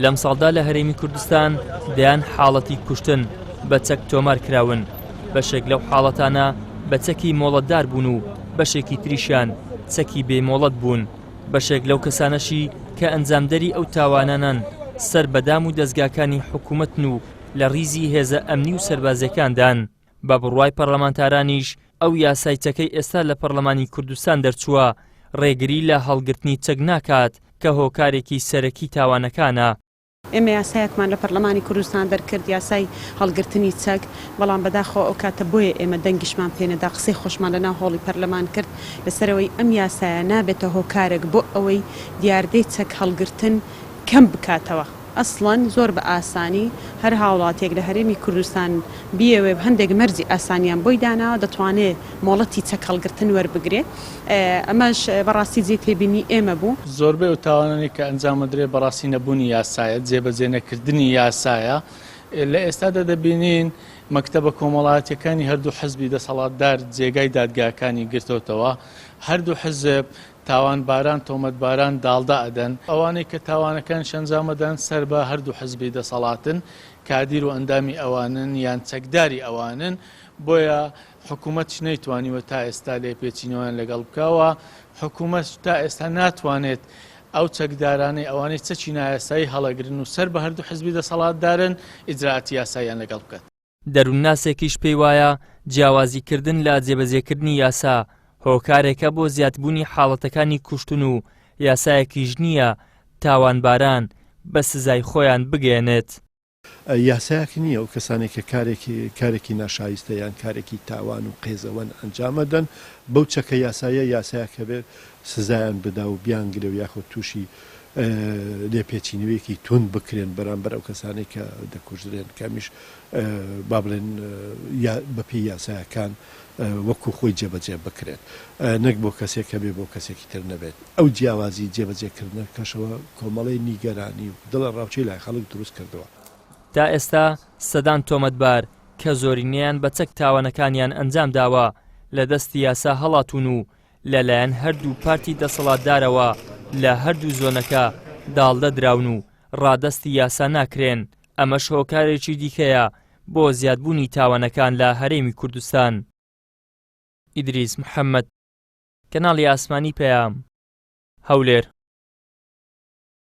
لەمساڵدا لە هەرێمی کوردستان دەیان حاڵەتی کوشتن بە چەک تۆمار کراون، بەشێک لەو حاڵەتانە بە چەکی مۆڵەتدار بوون و بەشێکی تریشیان چەکی بێ مۆڵەت بوون، بەشێک لەو کەسانەشی کە ئەنجامدەری ئەو تاوانانەن سەر بە دام و دەزگاکانی حکوومەتن و لە ڕیزی هێزە ئەمنی و سەربازیەکاندان. بە بڕوای پەڕلەمانتارانیش ئەو یاسای چەکەی ئێستا لە پەڕلەمانی کوردستان دەرچووە ڕێگری لە هەڵگرتنی چەک ناکات کە هۆکارێکی سەرەکی تاوانەکانە. ئێمە یاسایەکمان لە پەرلەمانی کوردستان دەرکرد، یاسای هەڵگرتنی چەک، بەڵام بەداخەوە ئەو کاتە بۆیە ئێمە دەنگیشمان پێنەدا، قسەی خۆشمان لەناو هۆڵی پەرلەمان کرد لەسەرئەوەی ئەم یاسایە نابێتە هۆکارێک بۆ ئەوەی دیاردەی چەک هەڵگرتن کەم بکاتەوە. ئەسڵەن زۆر بە ئاسانی هەر هاوڵاتیەک لە هەرێمی کوردستان بیەوێ هەندێک مەرجی ئاسانیان بۆی داناوە دەتوانێ مۆڵەتی چەک هەڵگرتن وەربگرێ ئەمەش بەڕاستی جێی تێبینی ئێمە بوو. زۆربەی ئەو تاوانانەی کە ئەنجام ئەدرێت بەڕاستی نەبوونی یاسایە، جێبەجێ نەکردنی یاسایە. لە ئێستادا دەبینین مەکتەبە کۆمەڵایەتیەکانی هەردوو حزبی دەسەڵاتدار جێگای دادگاکانی گرتۆتەوە. هەردوو حزب تاوانباران، تۆمەتباران داڵدە ئەدەن. ئەوانەی کە تاوانەکانیش ئەنجام ئەدەن سەر بە هەردوو حزبی دەسەڵاتن، کادیر و ئەندامی ئەوانن یان چەکداری ئەوانن. بۆیە حکومەتش نەیتوانیوە تا ئێستا لێپێچینەوەیان لەگەڵ بکا و حکومەت تا ئێستا ناتوانێت ئەو چەکدارانەی ئەوانەی چەکی نایاسایی هەڵەگرن و سەر بە هەردوو حزبی دەسەڵاتدارن ئیجرائاتی یاساییان لەگەڵ بکات. دەروونناسێکیش پێیوایە جیاوازیکردن لە جێبەجێکردنی یاسا هۆکارێکە بۆ زیادبوونی حاڵەتەکانی کوشتن و یاسایەکیش نییە تاوانباران بە سزای خۆیان بگەیەنێت. یاسایەک نییە ئەو کەسانەی کە کارێکی کارێکی ناشایستە یان کارێکی تاوان و قێزەوەن ئەنجام ئەدەن بەو چەکە یاساییە یاسایەک هەبێت سزایان بدا و بیانگرێ و یاخود تووشی لێپێچینەوەیەکی توند بکرێن بەرامبەر ئەو کەسانەی کە دەکوژرێن کە ئەمیش با بڵێن بەپێی یاسایەکان وەکو خۆی جێبەجێ بکرێت نەک بۆ کەسێک هەبێ بۆ کەسێکی تر نەبێت. ئەو جیاوازی جێبەجێکردنەکەشەوە کۆمەڵەی نیگەرانی و دڵەڕاوکێی لای خەڵک دروست کردووە. تا ئێستا سەدان تۆمەتبار کە زۆرینەیان بە چەک تاوانەکانیان ئەنجامداوە لە دەستی یاسا هەڵاتوون و لەلایەن هەردوو پارتی دەسەڵاتدارەوە لە هەردوو زۆنەکە داڵدە دراون و ڕادەستی یاسا ناکرێن، ئەمەش هۆکارێکی دیکەیە بۆ زیادبوونی تاوانەکان لە هەرێمی کوردستان. ئیدریس محەمەد، کەناڵی ئاسمانی پەیام، هەولێر.